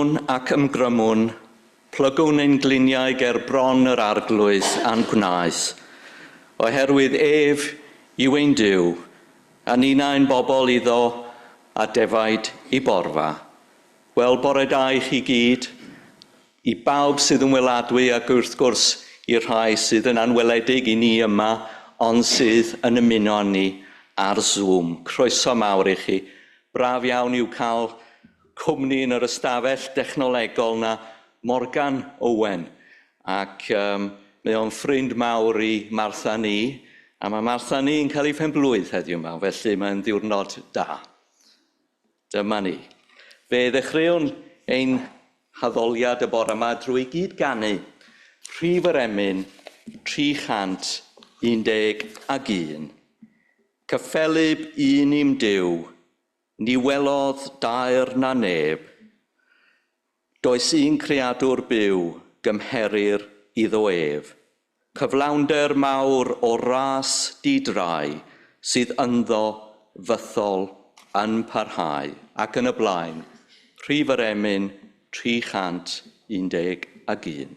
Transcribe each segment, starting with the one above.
Ymwrthodwn ac ymgrymwn, plygwn ein gliniau ger bron yr Arglwydd a'n gwnaeth, oherwydd ef yw ein Duw, a ninnau'n bobl iddo a defaid i borfa. Wel, bore da i chi gyd, i bawb sydd yn weladwy ac wrth gwrs i'r rhai sydd yn anweledig i ni yma, ond sydd yn ymuno â ni ar Zoom. Croeso mawr i chi. Braf iawn i'w cael cwmni yn yr ystafell dechnolegol 'na, Morgan Owen. Ac um, mae o'n ffrind mawr i Martha ni, a mae Martha ni yn cael ei phenblwydd heddiw yma, felly mae'n ddiwrnod da. Dyma ni. Fe ddechreuwn ein haddoliad y bore yma drwy gyd ganu rhif yr emyn 311. Cyffelyb un i'm Duw, Ni welodd daer na neb. Does un creadur byw gymherir iddo ef. Cyflawnder mawr o ras di-drai sydd ynddo fythol yn parhau. Ac yn y blaen. Rhif yr emyn 311.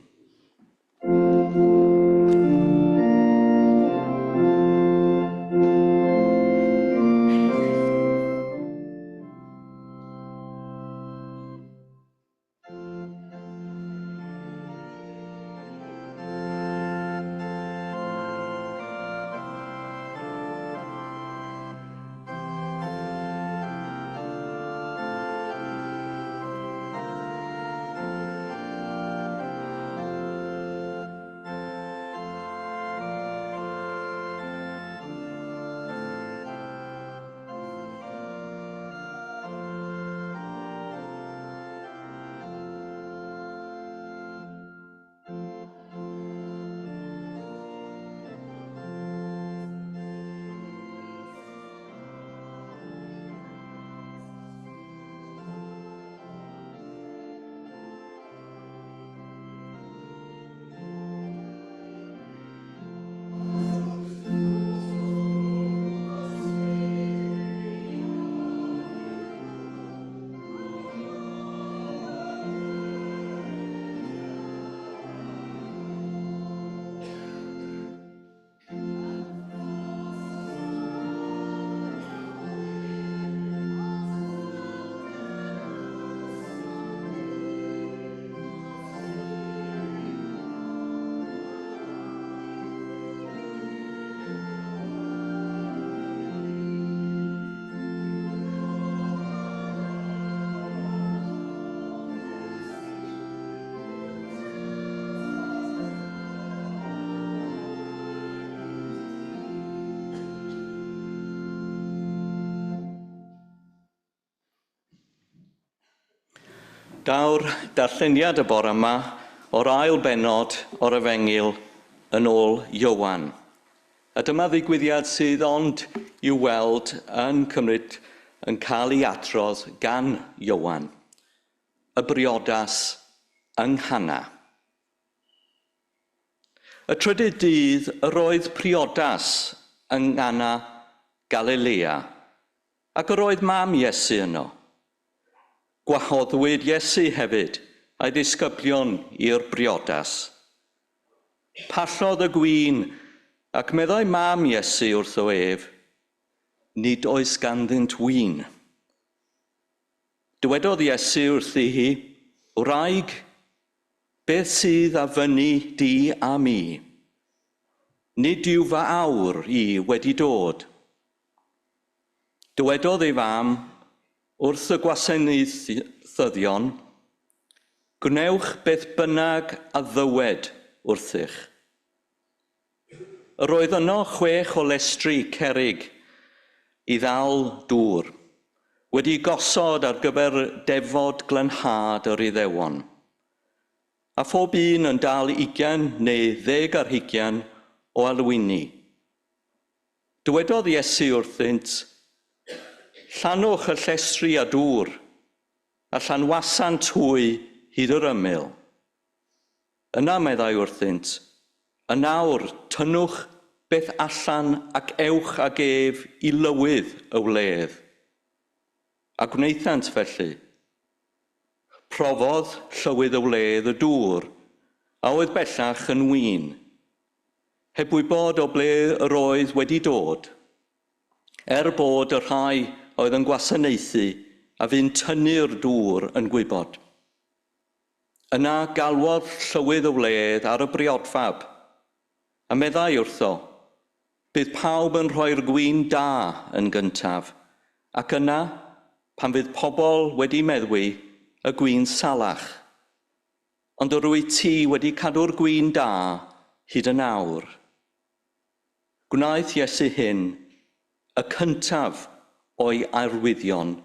Daw'r darlleniad y bore yma o'r ail bennod o'r Efengyl yn ôl Ioan. A dyma ddigwyddiad sydd ond i'w weld yn cymryd yn cael ei adrodd gan Ioan. Y briodas yng Nghana. Y trydydd dydd yr oedd priodas yng Nghana Galilea, ac yr oedd mam Iesu yno. Gwahoddwyd Iesu hefyd a'i ddisgyblion i'r briodas. Pallodd y gwin, ac meddai mam Iesu wrtho ef, Nid oes ganddynt win. Dywedodd Iesu wrthi hi, Wraig, Beth sydd a fyny di a mi? Nid yw fy awr i wedi dod. Dywedodd ei fam wrth y gwasanaethyddion, Gwnewch beth bynnag a ddywed wrthych. Yr oedd yno chwech o lestri cerrig i ddal dŵr, wedi'u gosod ar gyfer defod glanhad yr Iddewon. A phob un yn dal ugain neu ddeg ar hugain o alwyni. Dywedodd Iesu wrthynt, Llanwch y llestri â dŵr, a llanwasant hwy hyd yr ymyl. Yna meddai wrthynt, Yn awr, tynnwch beth allan ac ewch ag ef i lywydd y wledd. A gwnaethant felly. Profodd llywydd y wledd y dŵr, a oedd bellach yn win, heb wybod o ble yr oedd wedi dod, er bod y rhai oedd yn gwasanaethu a fu'n tynnu'r dŵr yn gwybod. Yna galwodd llywydd y wledd ar y briodfab, a meddai wrtho, Bydd pawb yn rhoi'r gwin da yn gyntaf, ac yna, pan fydd pobl wedi meddwi, y gwin salach. Ond yr wyt ti wedi cadw'r gwin da hyd yn awr. Gwnaeth Iesu hyn, y cyntaf o'i arwyddion,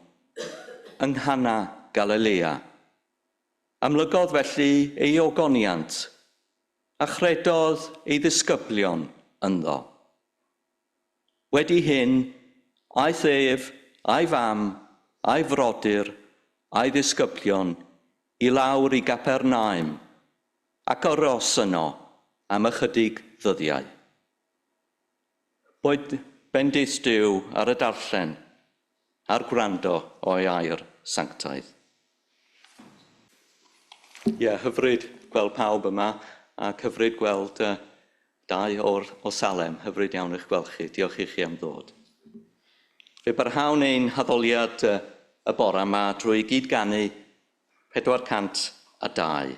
yng Nghana Galilea. Amlygodd felly ei ogoniant, a chredodd ei ddisgyblion ynddo. Wedi hyn, aeth ef, a'i fam, a'i frodyr, a'i ddisgyblion i lawr i Gapernaum, ac aros yno am ychydig ddyddiau. Boed bendith Duw ar y darllen a'r gwrando o'i air sanctaidd. Ie, yeah, hyfryd gweld pawb yma ac hyfryd gweld dau o'r, o Salem. Hyfryd iawn eich gweld chi. Diolch i chi am ddod. Fe barhawn ein haddoliad y bore yma drwy gyd-ganu 402.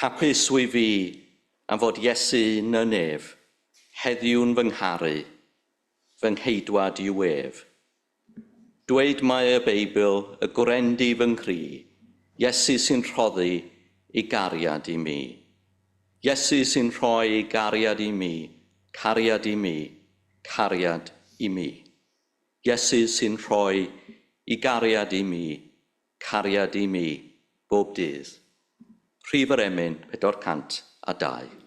Hapus wy fi am fod Iesu yn y nef, heddiw'n fy ngharu, fy ngheidwad yw ef. Dweud mae y Beibl y gwrendy fy nghri, Iesu sy'n rhoddi ei gariad i mi. Iesu sy'n rhoi ei gariad i mi, cariad i mi, cariad i mi. Iesu sy'n rhoi ei gariad i mi, cariad i mi, bob dydd. Rhif yr emyn 402.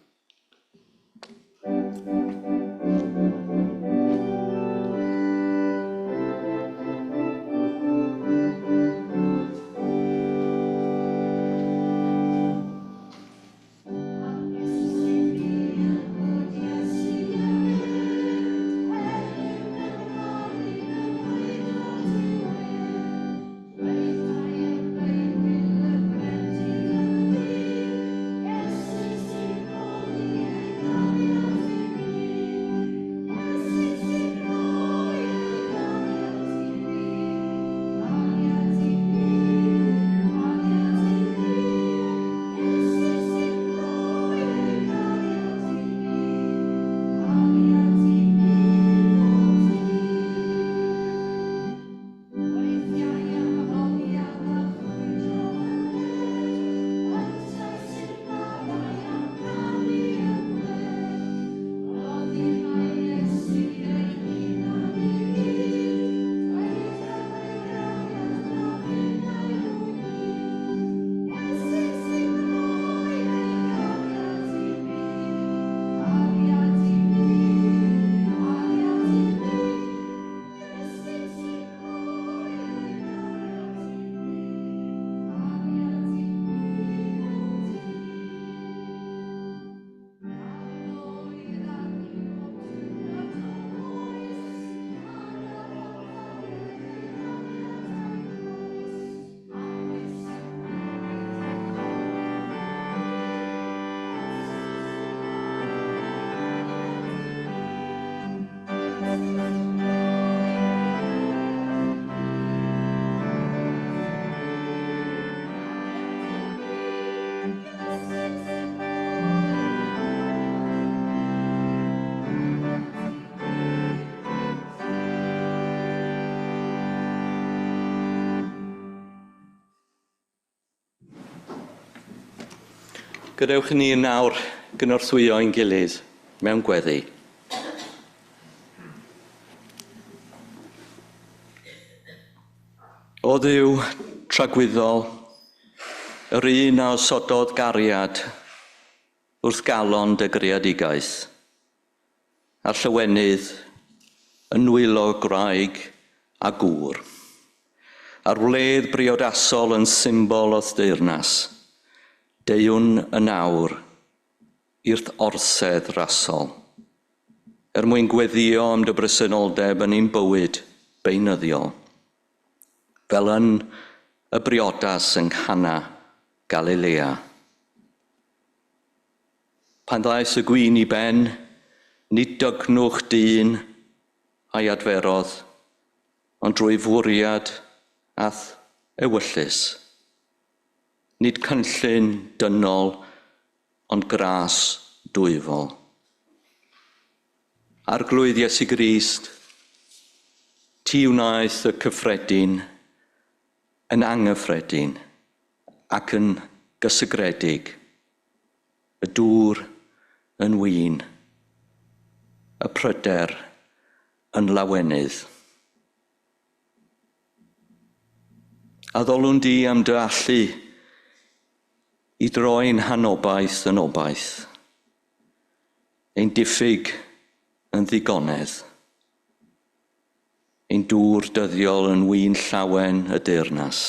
Gadewch i ni yn nawr gynorthwyo ein gilydd mewn gweddi. O Dduw tragwyddol, yr un a osododd gariad wrth galon dy greadigaeth, a'r llywenydd yn nwylo gwraig a gŵr, a'r wledd briodasol yn symbol o'th deyrnas, deuwn yn awr i'r orsedd rasol, er mwyn gweddio am dy bresenoldeb yn ein bywyd beunyddiol. Fel yn y briodas yng Nghana, Galilea. Pan ddaeth y gwin i ben, nid dygnwch dyn a'i adferodd, ond drwy fwriad a'th ewyllys. Nid cynllun dynol, ond gras dwyfol. Arglwydd Iesu Grist, ti wnaeth y cyffredin yn anghyffredin ac yn gysegredig, y dŵr yn win, y pryder yn lawenydd. Addolwn di am dy allu i droi'n hanobaith yn obaith, ein diffyg yn ddigonedd, ein dŵr dyddiol yn win llawen y deyrnas.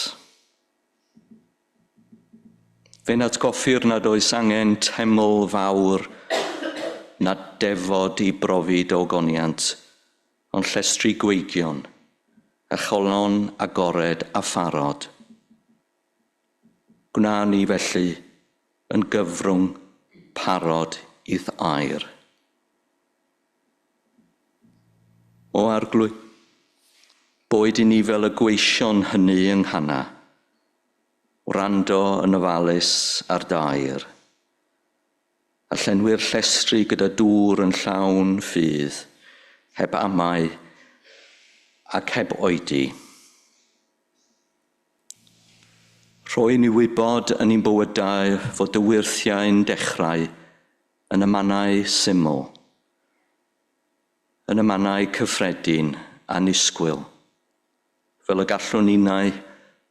Fe'n atgoffir nad oes angen teml fawr na defod i brofi dogoniant, ond llestri gweigion a cholon agored a pharod. Gwna ni felly yn gyfrwng parod i'th air. O Arglwydd, boed i ni fel y gweision hynny yng Nghana, wrando yn ofalus ar dair, a llenwi'r llestri gyda dŵr yn llawn ffydd, heb amau ac heb oedi. Rhoi ni wybod yn ein bywydau fod dy wyrthiau'n dechrau yn y mannau syml, yn y mannau cyffredin a nisgwyl, fel y gallwn ninnau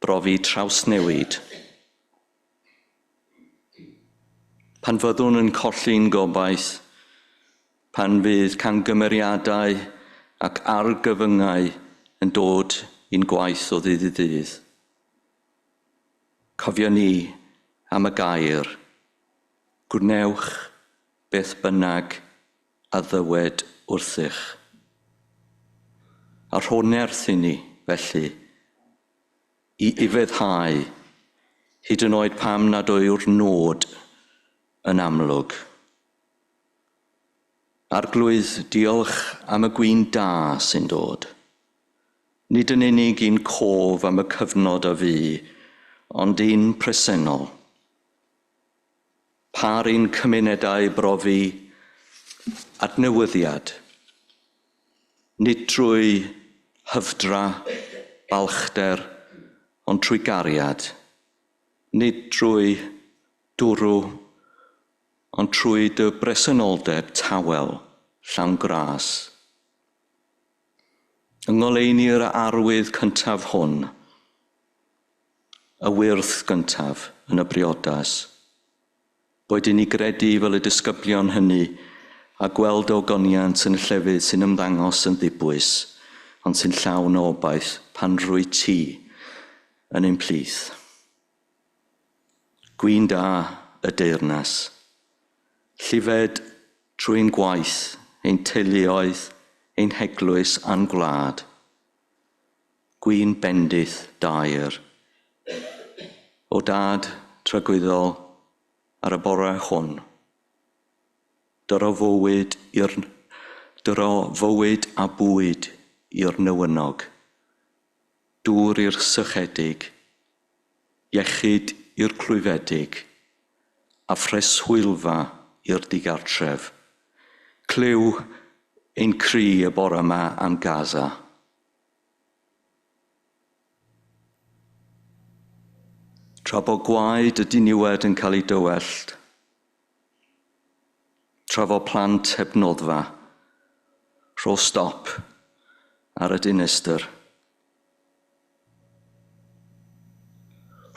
brofi trawsnewid. Pan fyddwn yn colli'n gobaith, pan fydd camgymeriadau ac argyfyngau yn dod i'n gwaith o ddydd i ddydd, cofio ni am y gair, gwnewch beth bynnag a ddywed wrthych. A rho nerth i ni, felly, i ufuddhau, hyd yn oed pam nad yw'r nod yn amlwg. Arglwydd, diolch am y gwin da sy'n dod. Nid yn unig i'n cof am y cyfnod a fu, ond un presennol. Par i'n cymunedau brofi adnewyddiad, nid trwy hyfdra, balchder, ond trwy gariad, nid trwy dwrw, ond trwy dy bresenoldeb tawel, llawn gras. Yng ngoleuni'r arwydd cyntaf hwn, y wyrth gyntaf yn y briodas, boed i ni gredu fel y disgyblion hynny a gweld ogoniant yn y llefydd sy'n ymddangos yn ddibwys, ond sy'n llawn o obaith pan rwy ti yn ein plith. Gwin da y deyrnas. Llifed trwy'n gwaith, ein teuluoedd, ein heglwys a'n gwlad. Gwin bendith dair. O dad tragwyddol ar y bore hwn, dyro fywyd i'r dyro fywyd a bwyd i'r newynog, dŵr i'r sychedig, iechyd i'r clwyfedig, a phreswylfa i'r digartref. Clyw ein cri y bore yma am Gaza. Tra bo gwaed y diniwed yn cael ei dywellt, tra fo plant heb noddfa, rho stop ar y dinistr.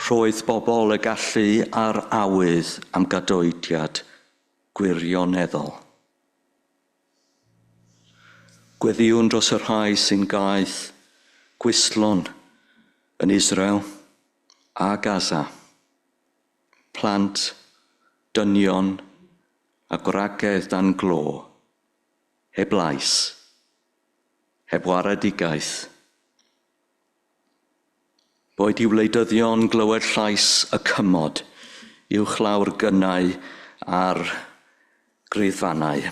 Rhoedd bobl y gallu a'r awydd am gadoediad gwirioneddol. Gweddïwn dros y rhai sy'n gaeth gwistlon yn Israel a Gaza. Plant, dynion a gwragedd dan glo, heb lais, heb waredigaeth. Boed i wleidyddion glywed llais y cymod uwchlaw'r gynnau a'r griddfannau.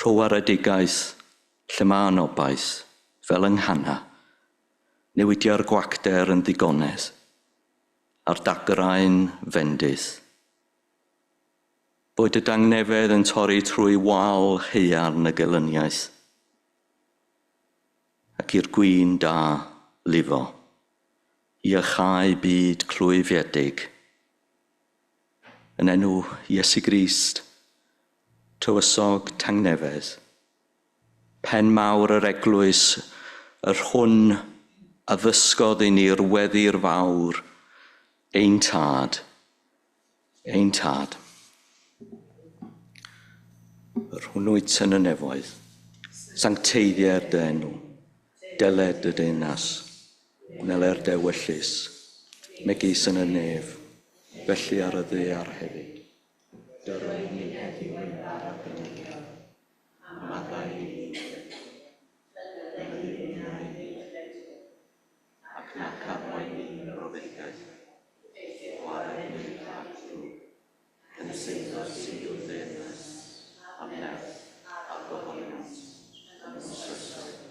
Rho waredigaeth lle mae anobaith, fel yng Nghana. Newidia'r gwacter yn ddigonedd, a'r dagrau'n fendith. Boed y dangnefedd yn torri trwy wal haearn y gelyniaeth, ac i'r gwin da lifo, i iacháu byd clwyfiedig. Yn enw Iesu Grist, tywysog tangnefedd, pen mawr yr eglwys, yr hwn a ddysgodd i ni'r weddi'r fawr, ein tad, ein tad. Yr hwn wyt yn y nefoedd, sancteiddier dy enw, deled dy deyrnas, gwneler dy ewyllys, megis yn y nef, felly ar y ddaear hefyd. Dyro i ni heddiw ein bara beunyddiol, a maddau i ni ein fel y ddibynnai ni ac nac arwain ni yn brofedigaeth, gwared ni rhag ddrwg, Canys eiddo ti yw'r deyrnas, a'r nerth, a'r gogoniant, yn oes oesoedd.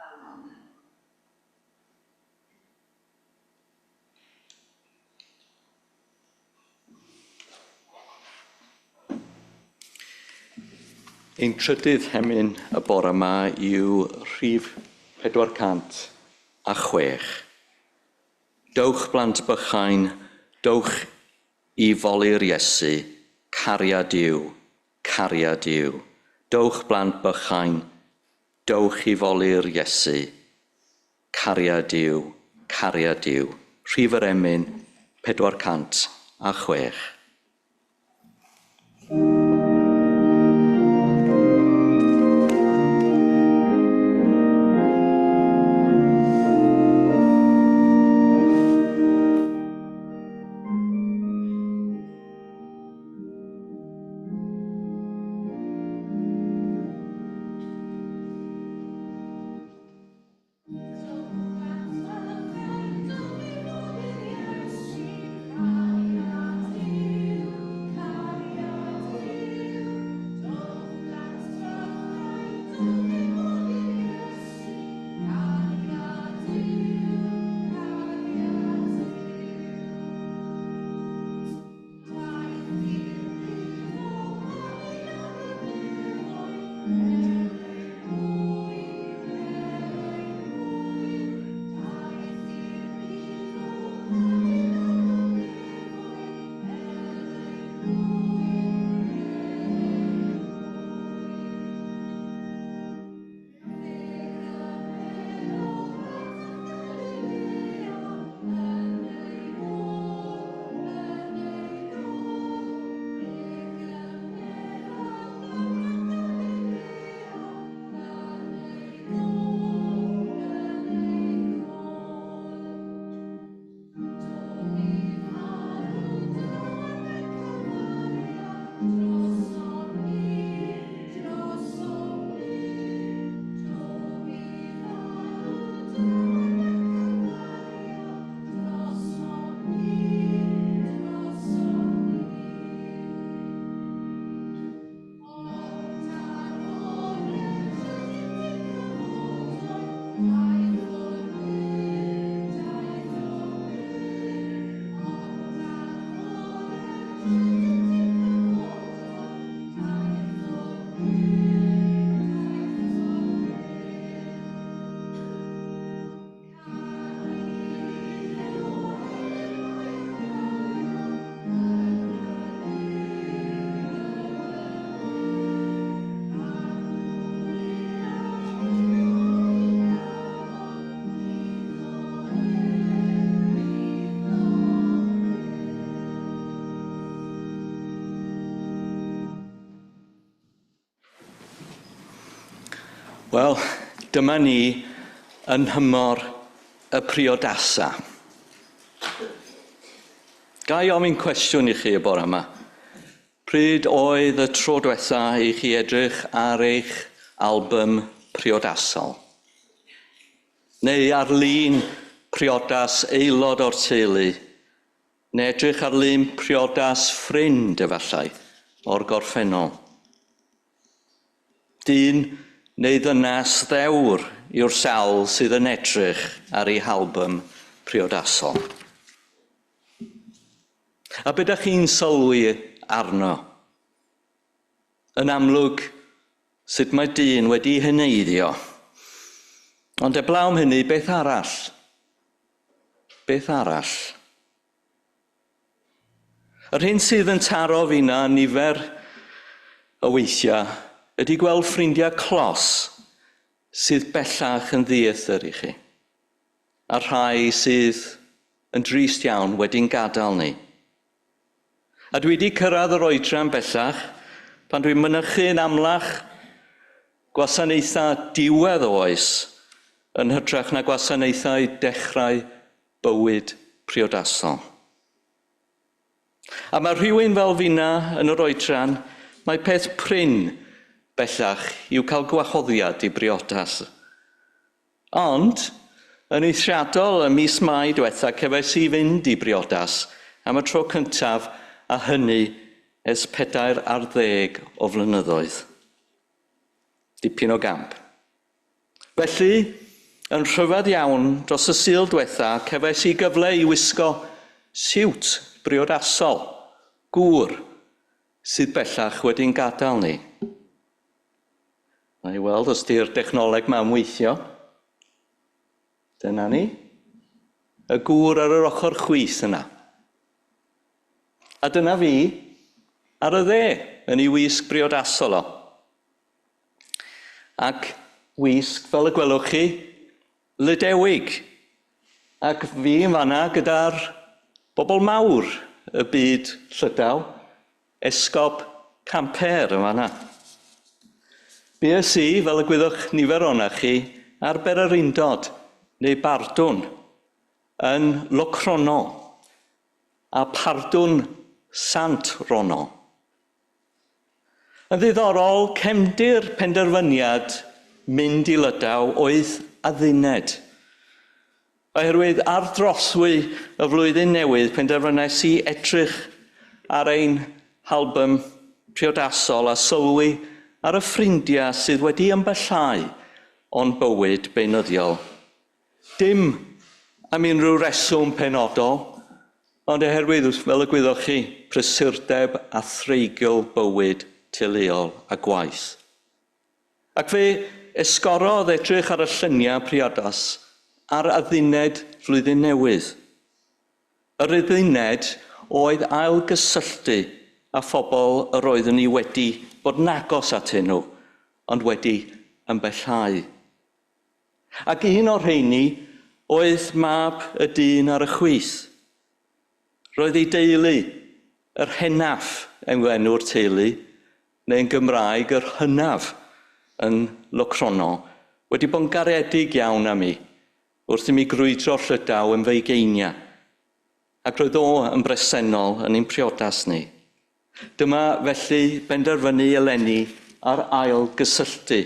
Amen. Ein trydydd hemyn y bore yma yw rhif 406. Dowch blant bychain, dowch i foli'r Iesu, cariad yw, cariad yw. Dowch blant bychain, dowch i foli'r Iesu, cariad yw, cariad yw. Rhif yr emyn 406. Wel, dyma ni yn nhymor y priodasa. Ga i ofyn cwestiwn i chi y bore yma? Pryd oedd y tro diwetha i chi edrych ar eich album priodasol? Neu ar lun priodas aelod o'r teulu, neu edrych ar lun priodas ffrind efallai o'r gorffennol. Dyn neu ddynes ddewr yw'r sawl sydd yn edrych ar ei halbum priodasol. A be dach chi'n sylwi arno? Yn amlwg, sut mae dyn wedi heneiddio. Ond heblaw am hynny, beth arall? Beth arall? Yr hyn sydd yn taro fi na nifer o weithiau ydy gweld ffrindiau clos sydd bellach yn ddieithr i chi, a rhai sydd yn drist iawn wedi'n gadael ni. A dwi wedi cyrraedd yr oedran bellach pan dwi'n mynychu yn amlach gwasanaethau diwedd oes yn hytrach na gwasanaethau dechrau bywyd priodasol. A mae rhywun fel finna yn yr oedran, mae peth prin bellach i'w cael gwahoddiad i briodas. Ond, yn eithriadol, ym mis Mai diwetha, cefais i fynd i briodas am y tro cyntaf a hynny ers 40 o flynyddoedd. Dipyn o gamp. Felly, yn rhyfedd iawn, dros y Sul diwetha, cefais i gyfle i wisgo siwt briodasol, gŵr, sydd bellach wedi'n gadael ni. Na i weld os di'r dechnoleg ma'n weithio. Dyna ni. Y gŵr ar yr ochr chwith yna. A dyna fi ar y dde yn ei wisg briodasol o. Ac wisg, fel y gwelwch chi, Lydewig. Ac fi yn fanna gyda'r bobl mawr y byd Llydaw, Esgob Quimper yn fanna. Bues i, fel y gwyddoch nifer o'na chi, ar bererindod neu bardwn yn Locrono a phardwn Sant Rono. Yn ddiddorol, cefndir penderfyniad mynd i Lydaw oedd adduned. Oherwydd ar drothwy y flwyddyn newydd penderfynais i edrych ar ein halbum priodasol a sylwi ar y ffrindiau sydd wedi ymbellhau o'n bywyd beunyddiol. Dim am unrhyw reswm penodol, ond oherwydd, fel y gwyddoch chi, prysurdeb a threigl bywyd teuluol a gwaith. Ac fe esgorodd edrych ar y lluniau priodas a'r adduned flwyddyn newydd. Yr adduned oedd ailgysylltu â phobl yr oeddwn i wedi bod yn agos atyn nhw, ond wedi ymbellhau. Ac un o'r rheini oedd mab y dyn ar y chwith. Roedd ei deulu, yr henaf yw enw'r teulu, neu yn Gymraeg yr hynaf yn Locrono, wedi bod yn garedig iawn â mi wrth i mi grwydro Llydaw yn fy ugeiniau, ac roedd o yn bresennol yn ein priodas ni. Dyma felly benderfynu eleni ar ail gysylltu.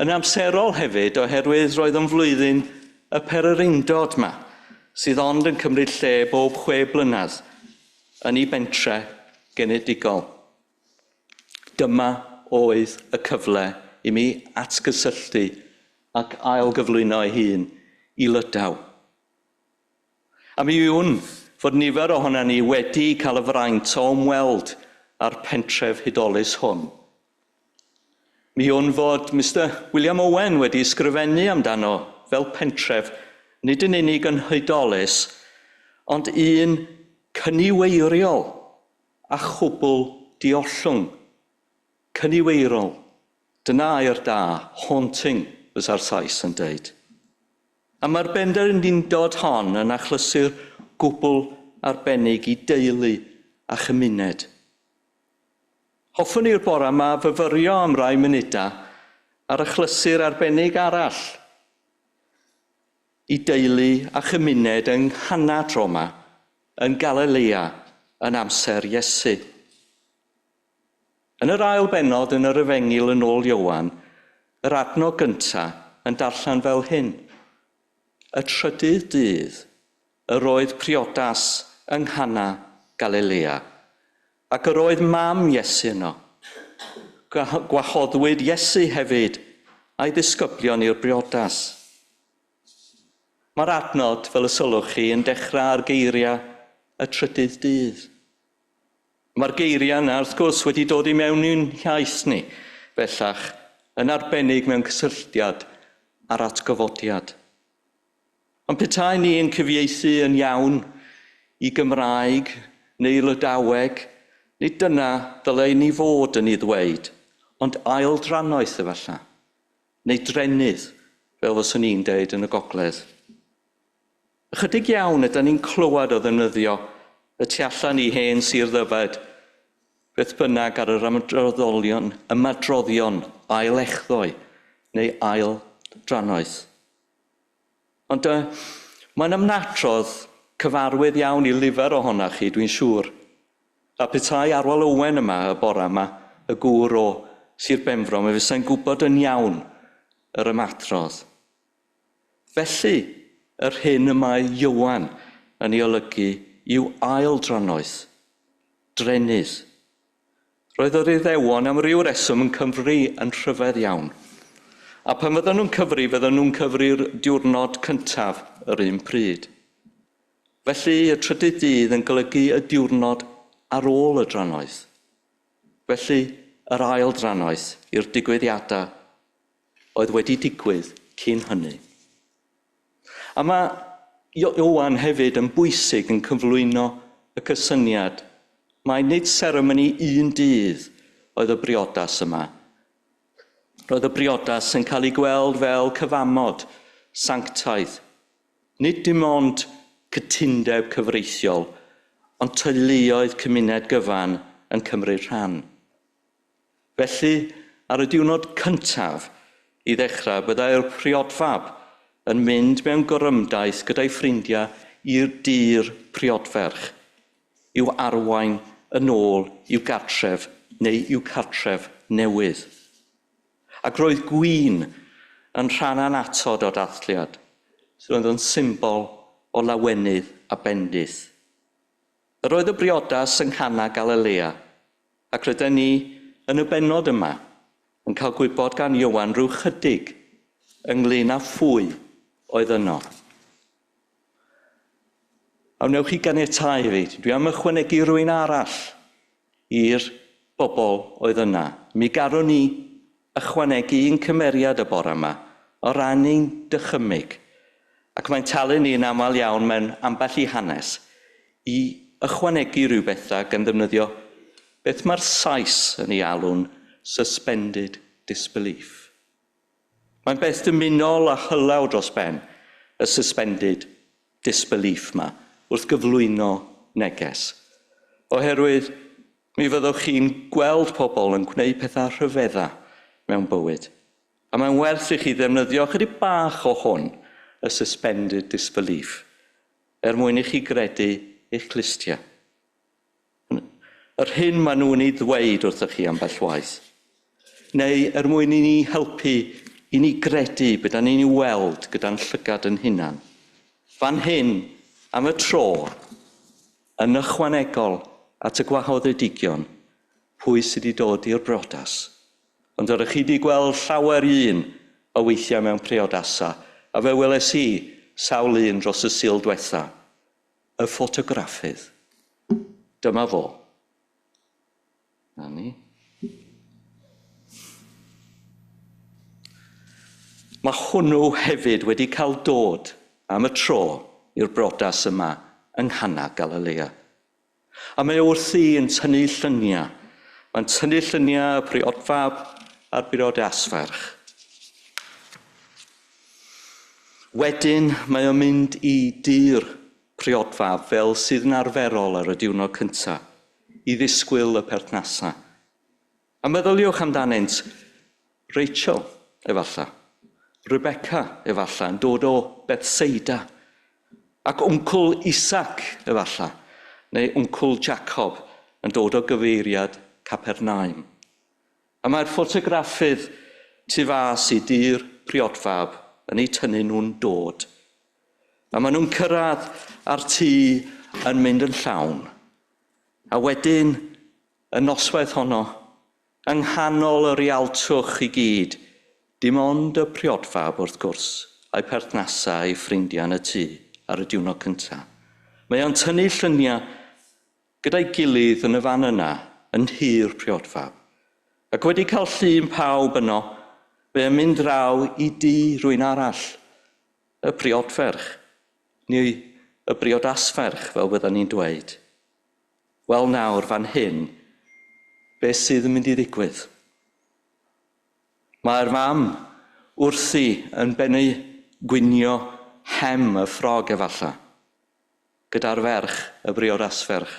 Yn amserol hefyd oherwydd roedd yn flwyddyn y pererindod 'ma, sydd ond yn cymryd lle bob chwe blynedd yn ei bentre genedigol. Dyma oedd y cyfle i mi atgysylltu ac ail-gyflwyno ei hun i Lydaw. A mi wn fod nifer ohonan ni wedi cael y fraint o ymweld â'r pentref hudolus hwn. Mi wn fod Mister William Owen wedi ysgrifennu amdano fel pentref nid yn unig yn hudolus, ond un cyniweiriol a chwbl diollwng. Cyniweirol. Dyna air da, haunting, fysa'r Sais yn deud. A mae'r benderfyndod hon yn achlysur gwbl arbennig i deulu a chymuned. Hoffwn i'r bore yma fyfyrio am rai munudau ar achlysur arbennig arall i deulu a chymuned yng Nghana tro yma, yn Galilea, yn amser Iesu. Yn yr ail bennod yn yr Efengyl yn ôl Ioan, yr adnod gyntaf, yn darllen fel hyn. Y trydydd dydd, yr oedd priodas yng Nghana Galilea, ac yr oedd mam Iesu yno. Gwahoddwyd Iesu hefyd a'i ddisgyblion i'r briodas. Mae'r adnod, fel y sylwch chi, yn dechrau ar geiriau y trydydd dydd. Mae'r geiriau yna, wrth gwrs, wedi dod i mewn i'n hiaith ni, bellach, yn arbennig mewn cysylltiad â'r atgyfodiad. Ond petai ni yn cyfieithu yn iawn i Gymraeg neu i Lydaweg, nid dyna ddylai ni fod yn ei ddweud, ond ail drannoeth efallai, neu drennydd, fel fyswn i'n deud yn y gogledd. Ychydig iawn ydan ni'n clywed o ddefnyddio y tu allan i hen Sir Ddyfed, beth bynnag ar yr ymadroddolion, ymadroddion ail echddoe neu ail drannoeth. Ond uh, mae'n ymnadrodd cyfarwydd iawn i lifer ohonach chi, dwi'n siŵr. A petai Arwel Owen yma y bore yma, y gŵr o Sir Benfro, mi fysai'n gwybod yn iawn yr ymadrodd. Felly, yr hyn y mae Ioan yn ei olygu yw ail drannoeth, drenydd. Roedd yr Iddewon am ryw reswm yn cyfri yn rhyfedd iawn. A pan fydden nhw'n cyfri, fydden nhw'n cyfri'r diwrnod cyntaf yr un pryd. Felly, y trydydd dydd yn golygu y diwrnod ar ôl y drannoeth. Felly, yr ail drannoeth i'r digwyddiadau oedd wedi digwydd cyn hynny. A mae Ioan hefyd yn bwysig yn cyflwyno y cysyniad mai nid seremoni un dydd oedd y briodas yma. Roedd y briodas yn cael ei gweld fel cyfamod sanctaidd. Nid dim ond cytundeb cyfreithiol, ond teuluoedd cymuned gyfan yn cymryd rhan. Felly, ar y diwrnod cyntaf i ddechrau, byddai'r priodfab yn mynd mewn gorymdaith gyda'i ffrindiau i'r dŷ'r priodferch, i'w arwain yn ôl i'w gartref neu i'w cartref newydd. Ac roedd gwin yn rhan annatod o'r dathliad, roedd yn symbol o lawenydd a bendith. Yr oedd y briodas yng Nghana Galilea, Ac rydyn ni yn y bennod yma yn cael gwybod gan Ioan rhyw chydig ynglyn â phwy oedd yno. A wnewch chi ganiatáu i fi, dwi am ychwanegu rhywun arall i'r bobl oedd yna. Mi garwn ni ychwanegu un cymeriad y bore yma o ran ein dychymyg. Ac mae'n talu ni yn aml iawn mewn ambell i hanes i ychwanegu rhyw bethau gan ddefnyddio beth mae'r Sais yn ei alw'n suspended disbelief. Mae'n beth dymunol a hylaw dros ben, y suspended disbelief 'ma, wrth gyflwyno neges. Oherwydd mi fyddwch chi'n gweld pobl yn gwneud pethau rhyfedda mewn bywyd. A mae'n werth i chi ddefnyddio ychydig bach o hwn, y suspended disbelief, er mwyn i chi gredu eich clustiau. Yr hyn maen nhw'n ei ddweud wrthych chi ambell waith. Neu er mwyn i ni helpu i ni gredu be da ni'n ei weld gyda'n llygad yn hunan. Fan hyn, am y tro, yn ychwanegol at y gwahoddedigion, pwy sydd wedi dod i'r briodas. Ond ydych chi wedi gweld llawer un o weithiau mewn priodasau, a fe weles i sawl un dros y Sul dwetha. Y ffotograffydd. Dyma fo. Na ni. Mae hwnnw hefyd wedi cael dod am y tro i'r brodas yma yng Nghana Galilea. A mae wrthi yn tynnu lluniau. Mae'n tynnu lluniau y priodfab a'r briodasferch. Wedyn mae o'n mynd i dŷ'r priodfab fel sydd yn arferol ar y diwrnod cyntaf, i ddisgwyl y perthnasau. A meddyliwch amdanynt, Rachel, efallai, Rebecca, efallai, yn dod o Bethsaida, ac wncwl Isaac, efallai, neu wncwl Jacob, yn dod o gyfeiriad Capernaum. A mae'r ffotograffydd tu fas i dŷ'r priodfab yn eu tynnu nhw'n dod. A maen nhw'n cyrraedd a'r tŷ yn mynd yn llawn. A wedyn, y noswaith honno, yng nghanol y rialtwch i gyd, dim ond y priodfab wrth gwrs, a'i perthnasau a'i ffrindiau yn y tŷ ar y diwrnod cyntaf. Mae o'n tynnu lluniau gyda'i gilydd yn y fan yna, yn nhŷ'r priodfab. Ac wedi cael llun pawb yno, fe yn mynd draw i dŷ rhywun arall, y priodferch, neu y briodasferch, fel bydden ni'n dweud. Wel nawr, fan hyn, beth sydd yn mynd i ddigwydd? Mae'r fam wrthi yn bennu gwinio hem y ffrog efallai, gyda'r ferch, y briodasferch.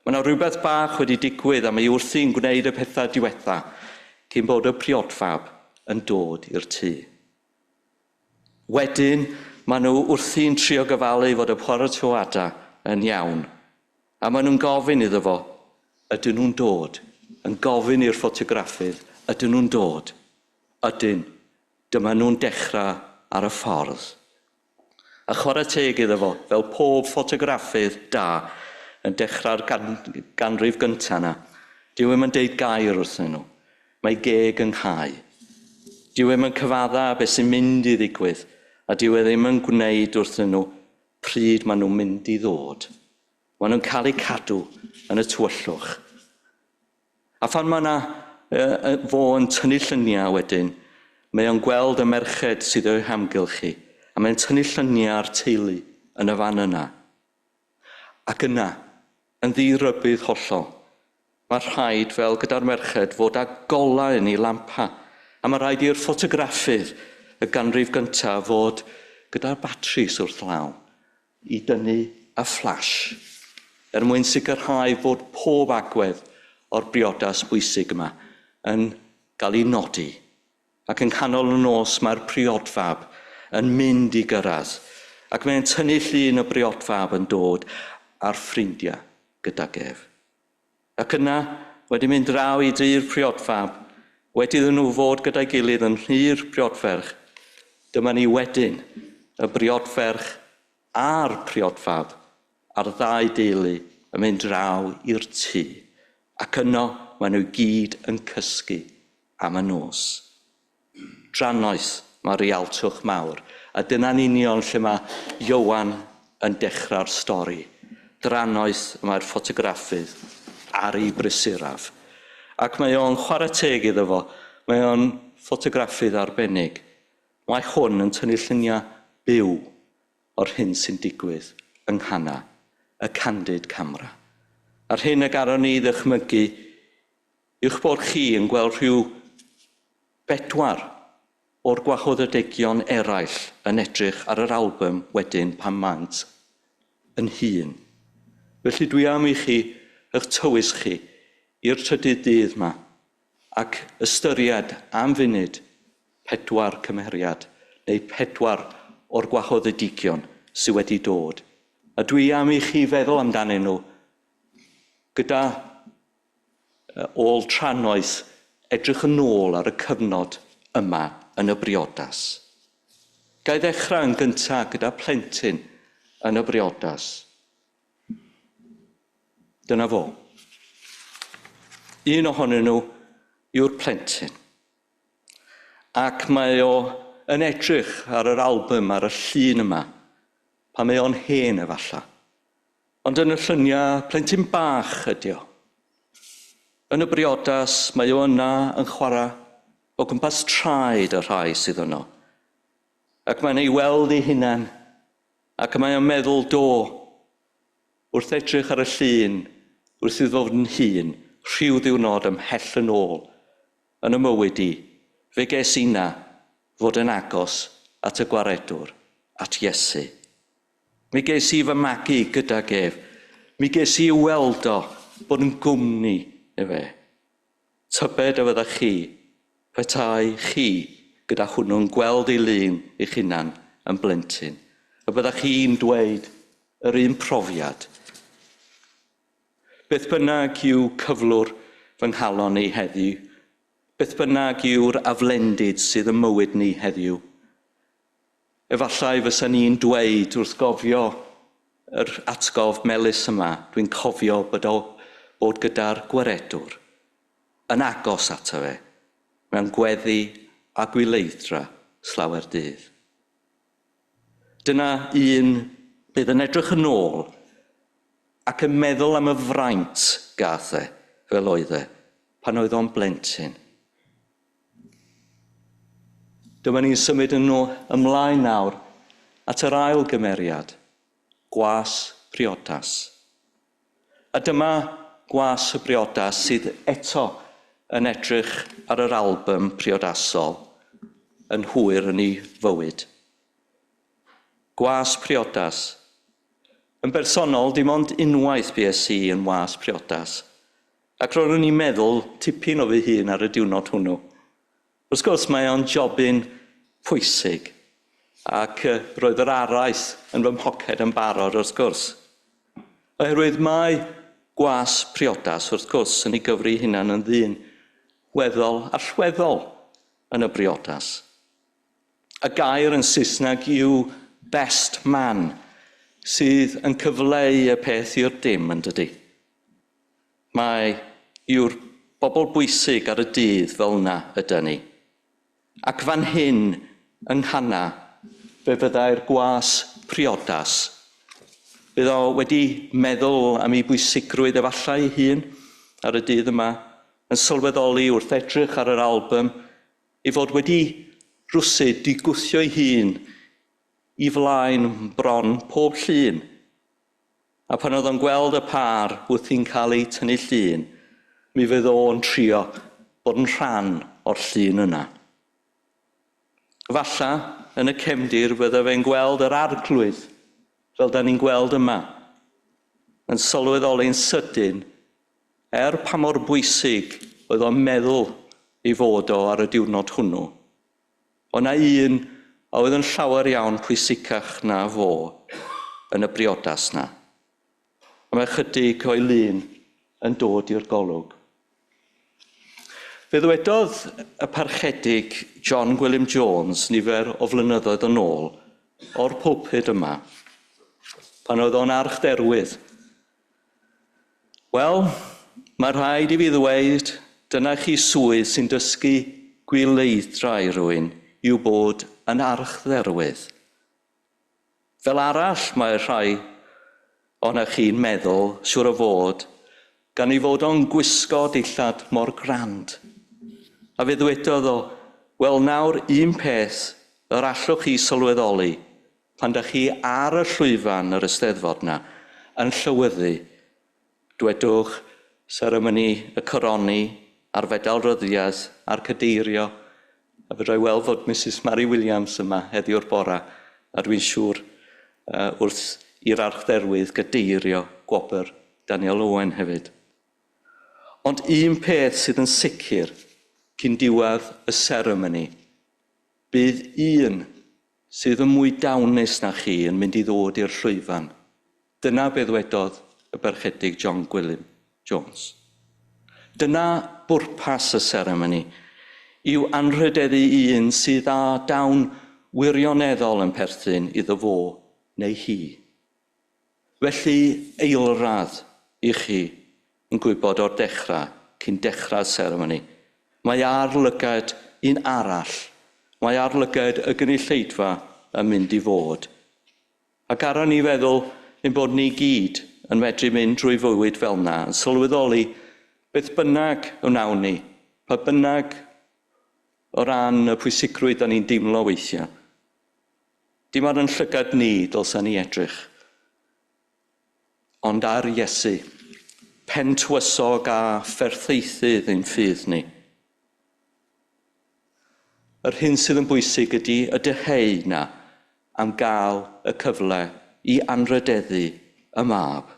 Mae yna rhywbeth bach wedi digwydd a mae wrthi'n gwneud y pethau diwetha cyn bod y priodfab yn dod i'r tŷ. Wedyn, maen nhw wrthi'n trio gofalu fod y paratoadau yn iawn. A maen nhw'n gofyn iddo fo, ydyn nhw'n dod? Yn gofyn i'r ffotograffydd, ydyn nhw'n dod? Ydyn, dyma nhw'n dechrau ar y ffordd. A chwarae teg iddo fo, fel pob ffotograffydd da yn dechrau'r ganrif gyntaf yna, dyw e'm yn deud gair wrthyn nhw. Mae geg ynghau. Dyw e'm yn cyfadda beth sy'n mynd i ddigwydd, a dyw e ddim yn gwneud wrthyn nhw pryd maen nhw'n mynd i ddod. Maen nhw'n cael eu cadw yn y tywyllwch. A phan mae yna fo yn tynnu lluniau wedyn, mae o'n gweld y merched sydd o'i hamgylch hi, a mae'n tynnu lluniau ar teulu yn y fan yna. Ac yna, yn ddi-rybudd hollol, mae rhaid, fel gyda'r merched, fod â golau yn ei lampa, a mae rhaid i'r ffotograffydd y ganrif gyntaf fod gyda'r batris wrth law i dynnu y flash, er mwyn sicrhau fod pob agwedd o'r briodas bwysig yma yn cael ei nodi. Ac yng nghanol y nos mae'r priodfab yn mynd i gyrraedd, ac mae'n tynnu llun y briodfab yn dod a'r ffrindiau gydag ef. Ac yna, wedi mynd draw i dŷ'r priodfab, wedi iddyn nhw fod gyda'i gilydd yn nhŷ'r priodferch, dyma ni wedyn, y briodferch a'r priodfab, a'r ddau deulu yn mynd draw i'r tŷ. Ac yno maen nhw gyd yn cysgu am y nos. Drannoeth mae rialtwch mawr, a dyna'n union lle mae Ioan yn dechrau'r stori. Drannoeth mae'r ffotograffydd ar ei brysuraf. Ac mae o'n chwarae teg iddo fo, mae o'n ffotograffydd arbennig. Mae hwn yn tynnu lluniau byw o'r hyn sy'n digwydd yng Nghana, y candid camera. A'r hyn y garon ni ddychmygu yw'ch bod chi yn gweld rhyw bedwar o'r gwahoddedegion eraill yn edrych ar yr album wedyn pan maent yn hŷn. Felly dwi am i chi, eich tywys chi, i'r trydydd dydd yma ac ystyried am funud pedwar cymeriad neu pedwar o'r gwahoddedigion sydd wedi dod. A dwi am i chi feddwl amdanyn nhw gyda ôl trannoeth edrych yn ôl ar y cyfnod yma yn y briodas. Ga i ddechrau yn gyntaf gyda plentyn yn y briodas. Dyna fo. Un ohonyn nhw yw'r plentyn. Ac mae o yn edrych ar yr album, ar y llun yma, pan mae o'n hen efallai. Ond yn y lluniau, plentyn bach ydi o. Yn y briodas, mae o yna yn chwarae o gwmpas traed y rhai sydd yno. Ac mae'n ei weld ei hunan, ac mae o'n meddwl do, wrth edrych ar y llun, wrth iddo fod yn hŷn, rhyw ddiwrnod ymhell yn ôl, yn y mywyd i, fe ges i na fod yn agos at y Gwaredwr, at Iesu. Mi ges i fy magu gydag ef. Mi ges i weld o bod yn gwmni i fe. Tybed a fyddech chi, petai chi gyda hwnnw'n gweld ei lun eich hunan yn blentyn, y byddech chi'n dweud yr un profiad. Beth bynnag yw cyflwr fy nghalon i heddiw, Beth bynnag yw'r aflendid sydd ym mywyd ni heddiw. Efallai fysa ni'n dweud wrth gofio yr atgof melys yma, dwi'n cofio bod, o, bod gyda'r gwaredwr yn agos ato fe, mewn gweddi a gwyleidra slawer dydd. Dyna un bydd yn edrych yn ôl ac yn meddwl am y fraint gath e, fel oedd e, pan oedd o'n blentyn. Dyma ni'n symud yn ymlaen nawr at yr ail gymeriad, gwas priodas. A dyma gwas y briodas sydd eto yn edrych ar yr album priodasol yn hwyr yn ei fywyd. Gwas priodas. Yn bersonol, dim ond unwaith bues i yn was priodas. Ac roeddwn i'n meddwl tipyn o fy hun ar y diwrnod hwnnw. Wrth gwrs, mae o'n jobyn pwysig, ac roedd yr araith yn fy mhoced yn barod wrth gwrs. Oherwydd mae gwas priodas, wrth gwrs, yn ei gyfri hunan yn ddyn weddol allweddol yn y briodas. Y gair yn Saesneg yw best man, sydd yn cyfleu y peth i'r dim, yn dydy. Mae yw'r bobl bwysig ar y dydd fel yna ydy ni. Ac fan hyn, yng Nghana, fe fyddai'r gwas priodas. Bydd o wedi meddwl am ei bwysigrwydd efallai ei hun ar y dydd yma, yn sylweddoli wrth edrych ar yr album ei fod wedi rwsyd di gwthio ei hun i flaen bron pob llun. A pan oedd o'n gweld y pâr wrthi'n cael eu tynnu llun, mi fydd o'n trio bod yn rhan o'r llun yna. Falla, yn y cefndir, fydda fe'n gweld yr arglwydd, fel da ni'n gweld yma, yn sylweddoli'n sydyn, er pa mor bwysig oedd o'n meddwl ei fod o ar y diwrnod hwnnw. O na un a oedd yn llawer iawn pwysicach na fo yn y briodas na. A mae chydig o'i lun yn dod i'r golwg. Fe ddwedodd y parchedig John Gwilym Jones nifer o flynyddoedd yn ôl o'r pulpud yma, pan oedd o'n archdderwydd. Wel, mae rhaid i fi ddweud, dyna chi swydd sy'n dysgu gwyleidra i rywun yw bod yn archdderwydd. Fel arall, mae rhai ohonoch chi'n meddwl, siŵr o fod, gan ei fod o'n gwisgo dillad mor grand. A fe ddwedodd o, wel nawr un peth yr allwch chi sylweddoli pan da chi ar y llwyfan yr Eisteddfod na, yn llywyddu, dwedwch seremoni y coroni a'r fedal ryddiaeth a'r cadeirio, a fedra i weld fod Mrs Mary Williams yma heddiw'r bora, a dwi'n siŵr uh, wrth i'r archdderwydd gadeirio gwobr Daniel Owen hefyd. Ond un peth sydd yn sicr cyn diwedd y seremoni, bydd un sydd yn mwy dawnus na chi yn mynd i ddod i'r llwyfan. Dyna be ddwedodd y berchedig John Gwilym Jones. Dyna bwrpas y seremoni, yw anrhydeddu un sydd â dawn wirioneddol yn perthyn iddo fo neu hi. Felly, eilradd i chi yn gwybod o'r dechrau, cyn dechrau'r seremoni, mae ar lygad un arall, mae ar lygad y gynulleidfa yn mynd i fod. Ac aron ni feddwl ein bod ni gyd yn medru mynd drwy fywyd fel yna, yn sylweddoli beth bynnag wnawn ni, pa bynnag o ran y pwysigrwydd da ni'n deimlo weithiau. Dim ar yn llygad ni dylsa ni edrych, ond ar Iesu, pentwysog a phertheithydd ein ffydd ni. Yr hyn sydd yn bwysig ydy y dyheu na am gael y cyfle i anrhydeddu y mab.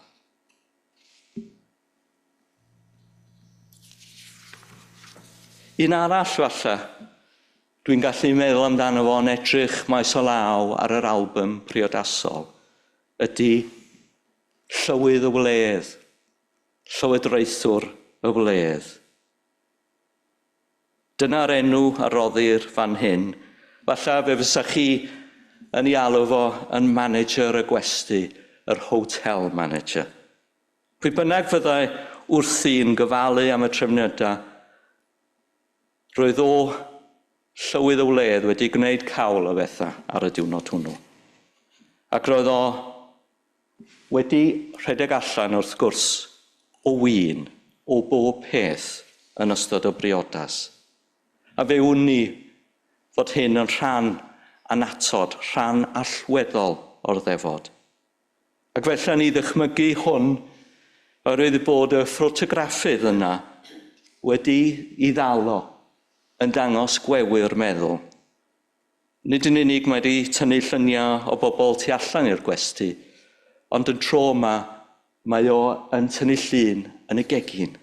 Un arall falle, dwi'n gallu meddwl amdano fo yn edrych maes o law ar yr album priodasol, ydy Llywydd y Wledd, Llywodraethwr y Wledd. Dyna'r enw a roddir fan hyn. Falle fe fysa chi yn ei alw fo yn manager y gwesty, yr hotel manager. Pwy bynnag fyddai wrthi'n gofalu am y trefniadau, roedd o, llywydd y wledd, wedi gwneud cawl o bethau ar y diwrnod hwnnw. Ac roedd o wedi rhedeg allan, wrth gwrs, o win, o bob peth yn ystod y briodas. A fe wn ni fod hyn yn rhan annatod, rhan allweddol o'r ddefod. Ac felly ni ddychmygu hwn oherwydd bod y ffotograffydd yna wedi ei ddal o yn dangos gwewyr meddwl. Nid yn unig mae wedi tynnu lluniau o bobl tu allan i'r gwesty, ond yn tro yma mae o yn tynnu llun yn y gegin.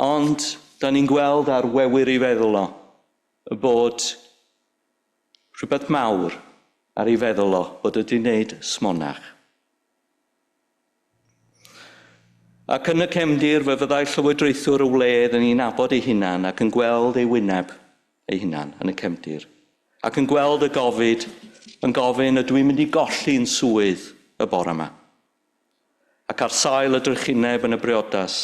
Ond da ni'n gweld ar wewyr ei feddwl o bod rhywbeth mawr ar ei feddwl o, bod wedi wneud smonach. Ac yn y cefndir fe fyddai llywodraethwr y wledd yn ei nabod ei hunan ac yn gweld ei wyneb ei hunan yn y cefndir. Ac yn gweld y gofid yn gofyn, ydw i'n mynd i golli'n swydd y bore yma? Ac ar sail y drychineb yn y briodas,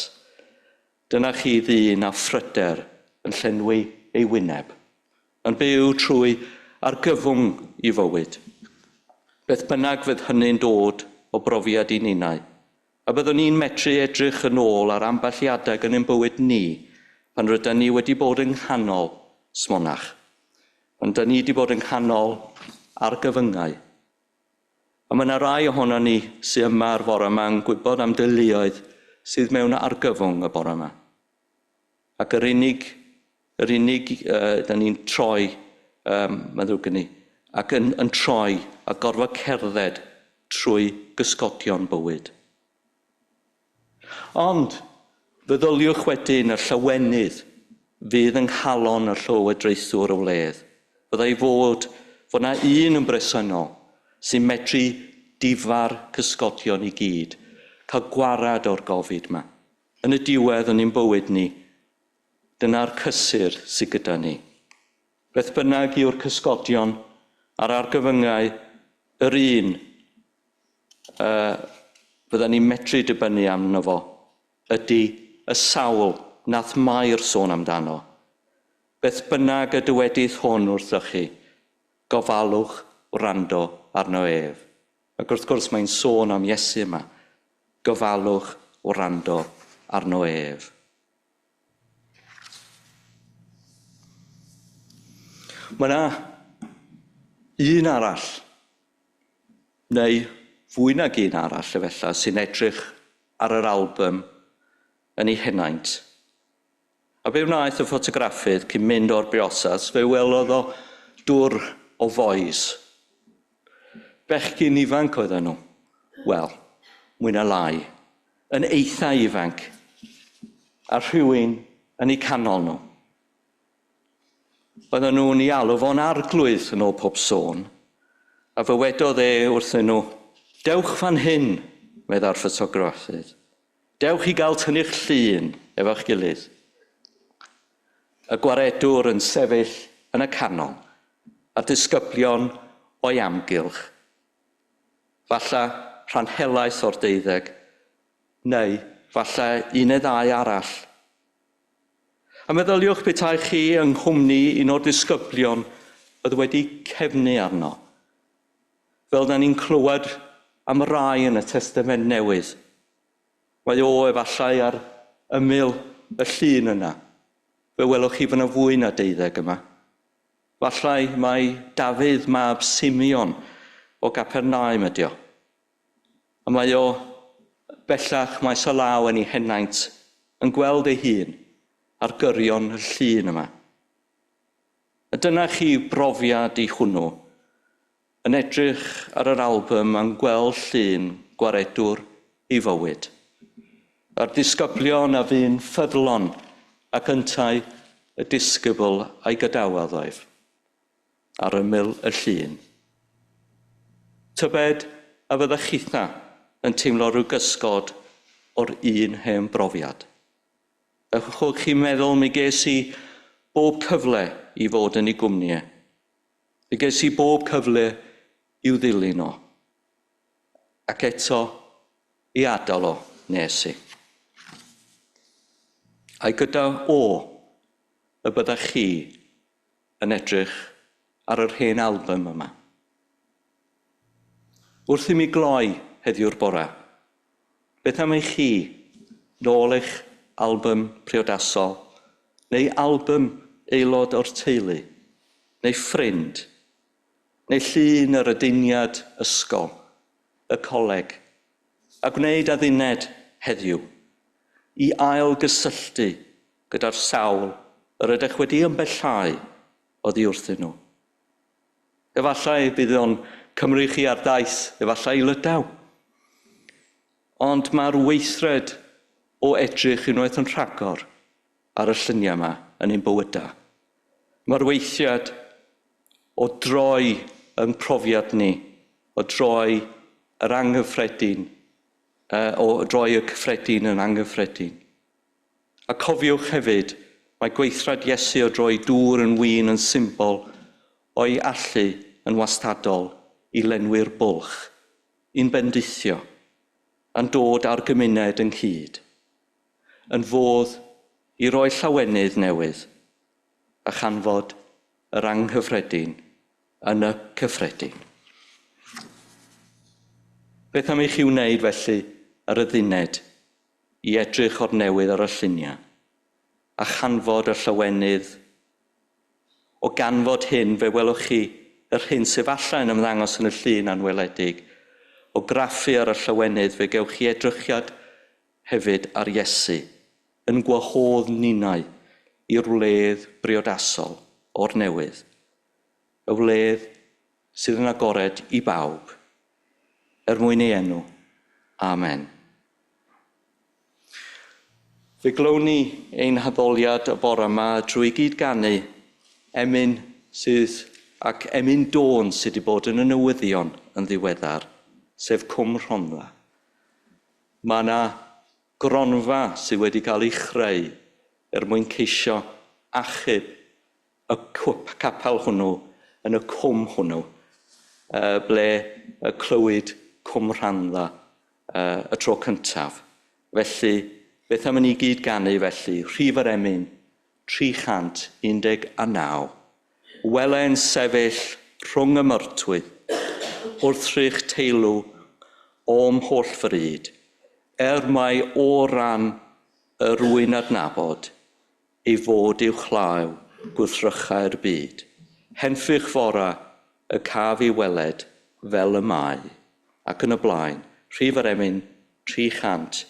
dyna chi ddyn a phryder yn llenwi ei wyneb, yn byw trwy argyfwng i fywyd. Beth bynnag fydd hynny'n dod o brofiad i ninnau, a byddwn ni'n medru edrych yn ôl ar ambell i adeg yn ein bywyd ni pan rydyn ni wedi bod yng nghanol smonach. Pan dyn ni wedi bod yng nghanol argyfyngau. A mae yna rai ohono ni sydd yma ar fore yma yn gwybod am deuluoedd sydd mewn argyfwng y bore yma. Ac yr unig, yr unig da ni'n troi, mae'n ddrwg gen i, ac yn troi a gorfod cerdded trwy gysgodion bywyd. Ond feddyliwch wedyn y llawenydd fydd yng nghalon y llywodraethwr y wledd. Fyddai fod na un yn bresennol sy'n medru difa'r cysgodion i gyd, cael gwarad o'r gofid yma. Yn y diwedd yn ein bywyd ni, dyna'r cysur sydd gyda ni. Beth bynnag yw'r cysgodion a'r argyfyngau, yr un fydda ni'n medru dibynnu arno fo, ydy y sawl nath Mair sôn amdano. Beth bynnag y dywedydd hwn wrthoch chi, gofalwch wrando arno ef. Ac wrth gwrs mae'n sôn am Iesu yma. Gofalwch wrando arno ef. Mae yna un arall, neu fwy nag un arall efallai, sy'n edrych ar yr album yn ei henaint. A be wnaeth y ffotograffydd cyn mynd o'r briodas, fe welodd o dwr o fois. Bechgyn ifanc oedden nhw. Wel, mwy na lai. Yn eitha ifanc. A rhywun yn eu canol nhw. Oedden nhw'n ei alw fo'n arglwydd yn ôl pob sôn. A fe wedodd e wrthyn nhw, dewch fan hyn, meddai'r ffotograffydd. Dewch i gael tynnu'ch llun efo'ch gilydd. Y gwaredwr yn sefyll yn y canol, a disgyblion o'i amgylch. Falle rhan helaeth o'r 12, neu falle un neu ddau arall. A meddyliwch petai chi yng nghwmni un o'r disgyblion oedd wedi cefnu arno. Fel da ni'n clywed am rai yn y Testament Newydd. Mae o efallai ar ymyl y llun yna. Fe welwch chi fod yna fwy na 12 yma. Fallai mai Dafydd mab Simeon o Gapernaum ydi o. A mae o bellach maes o law yn ei henaint yn gweld ei hun ar gyrion y llun yma. A dyna chi brofiad i hwnnw, yn edrych ar yr album a'n gweld llun gwaredwr ei fywyd. A'r disgyblion a fu'n ffyddlon ac yntau y disgybl a'i gadawodd ef ar ymyl y llun. Tybed a fyddech chitha yn teimlo rhyw gysgod o'r un hen brofiad. Echwch chi'n meddwl mi ges i bob cyfle i fod yn ei gwmni. Mi ges i bob cyfle i'w ddilyn o. Ac eto i adael o nes i. A'i gyda o y byddech chi yn edrych ar yr hen album yma. Wrth i mi gloi heddiw'r bora, beth am i chi nôl eich album priodasol, neu album aelod o'r teulu, neu ffrind, neu llun yr aduniad ysgol, y coleg, a gwneud adduned heddiw i ail gysylltu gyda'r sawl yr ydych wedi ymbellhau oddi wrthyn nhw. Efallai bydd o'n cymryd chi ar daith, efallai i Lydaw. Ond mae'r weithred o edrych unwaith yn rhagor ar y lluniau yma yn ein bywydau. Mae'r weithiad o droi yn profiad ni, o droi yr anghyffredin, o droi y cyffredin yn anghyffredin. A cofiwch hefyd, mae gweithred Iesu o droi dŵr yn win yn symbol o'i allu yn wastadol i lenwi'r bwlch, i'n bendithio, a'n dod â'r gymuned ynghyd, yn fodd i roi llawenydd newydd a chanfod yr anghyffredin yn y cyffredin. Beth am i chi wneud felly ar y dduned i edrych o'r newydd ar y lluniau a chanfod y llawenydd? O ganfod hyn, fe welwch chi yr hyn sydd allan ymddangos yn y llun anweledig. O graffu ar y llawenydd, fe gewch chi edrychiad hefyd ar Iesu, yn gwahodd ninnau i'r wledd briodasol o'r newydd. Y wledd sydd yn agored i bawb, er mwyn ei enw. Amen. Fe glown ni ein haddoliad y bore yma drwy gyd ganu emyn sydd ac emyn dôn sydd wedi bod yn y newyddion yn ddiweddar, sef Cwm Rhondda. Mae yna gronfa sydd wedi cael ei chreu er mwyn ceisio achub y capel hwnnw yn y cwm hwnnw, ble y clywyd Cwm Rhondda y tro cyntaf. Felly, beth am i ni gyd ganu felly? Rhif yr emyn 319. Wele'n sefyll rhwng y myrtwydd, wrthrych teilw o'm holl fryd, er mai o ran yr rwy'n adnabod, ei fod i'w chlaw gwrthrychau'r byd. Henffych fora y caf i weled fel y mae. Ac yn y blaen, rhif yr emyn 319.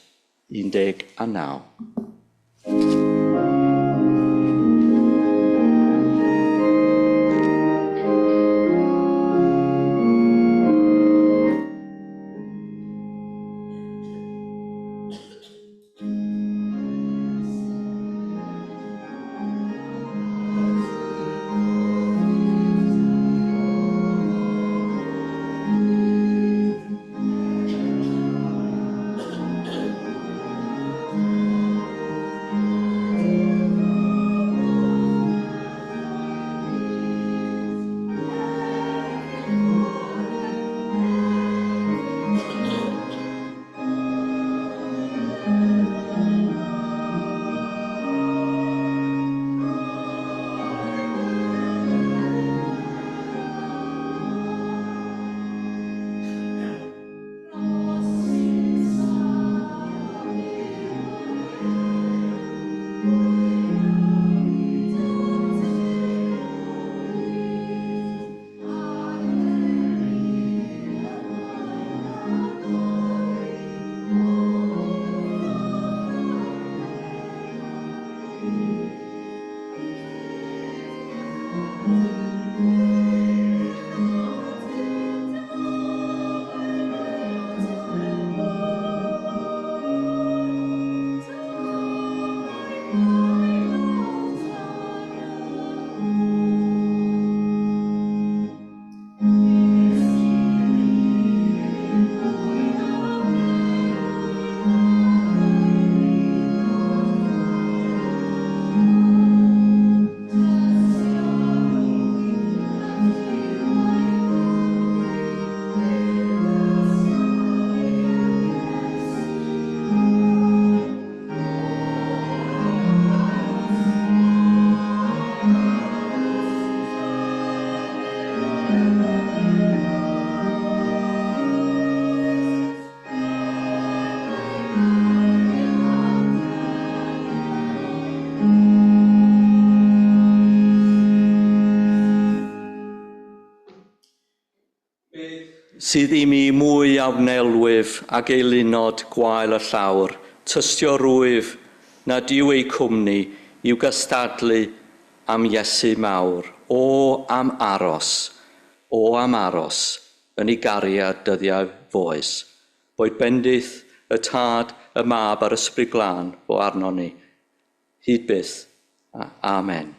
sydd i mi mwy a wnelwyf ag eilunod gwael y llawr, tystio rwyf nad yw eu cwmni i'w gystadlu am Iesu mawr. O am aros, o am aros, yn ei gariad dyddiau foes. Boed bendith y Tad, y Mab a'r Ysbryd Glân fo arno ni. Hyd byth. Amen.